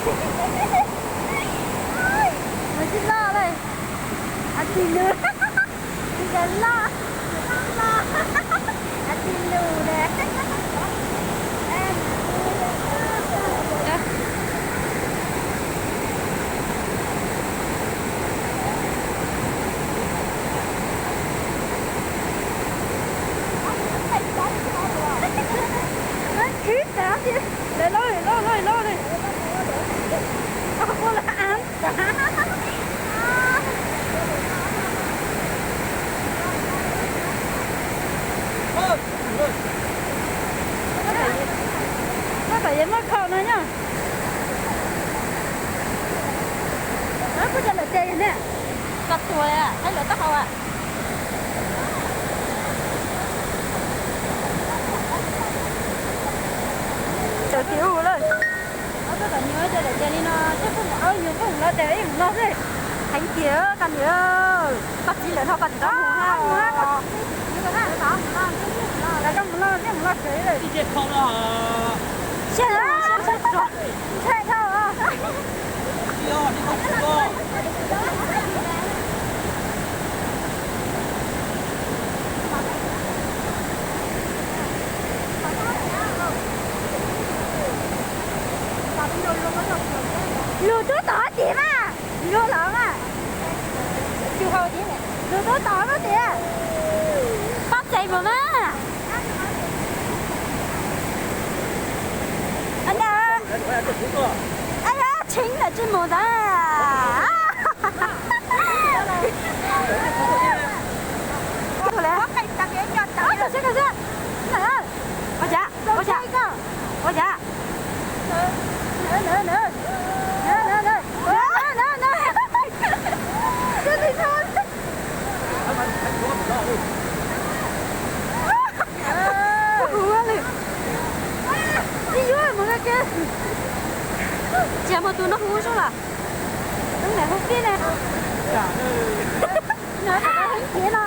Mus tsis loj li. Ab tsis lus. Tsis loj. Ab tsis lus ne. Khib tas li. Lawv loj li, loj loj loj li. Ua lawv av tas. Koj kom yawg muab khau no nyob. Kuj cov lawm ces ne. Koj tuag li, hais lawv taub hau a. Cov tim ub lawm. Ob tug kom nyuam cov lawm ces li no, ces kuj mus, nyuam kuj mus los ces ib mus los xwb. Heev tiag koj niam, koj txiv lawm no koj tsis tau mus ha. Lawv koj mus los, mus los tsev lawm. Siab, siab, siab, siab dhau. Lus tub tom tim mas, lus los mas. Lus tub tom mas tim. Pab txais mus mas. Ab, tshee lawm tsis mus ntag. Ua cas, ua cas, ua cas, ua cas. Ib yuav mus no ces tsis mus tus no hu zoj lawm. Tus niam hu pib ne. No heev tiag no.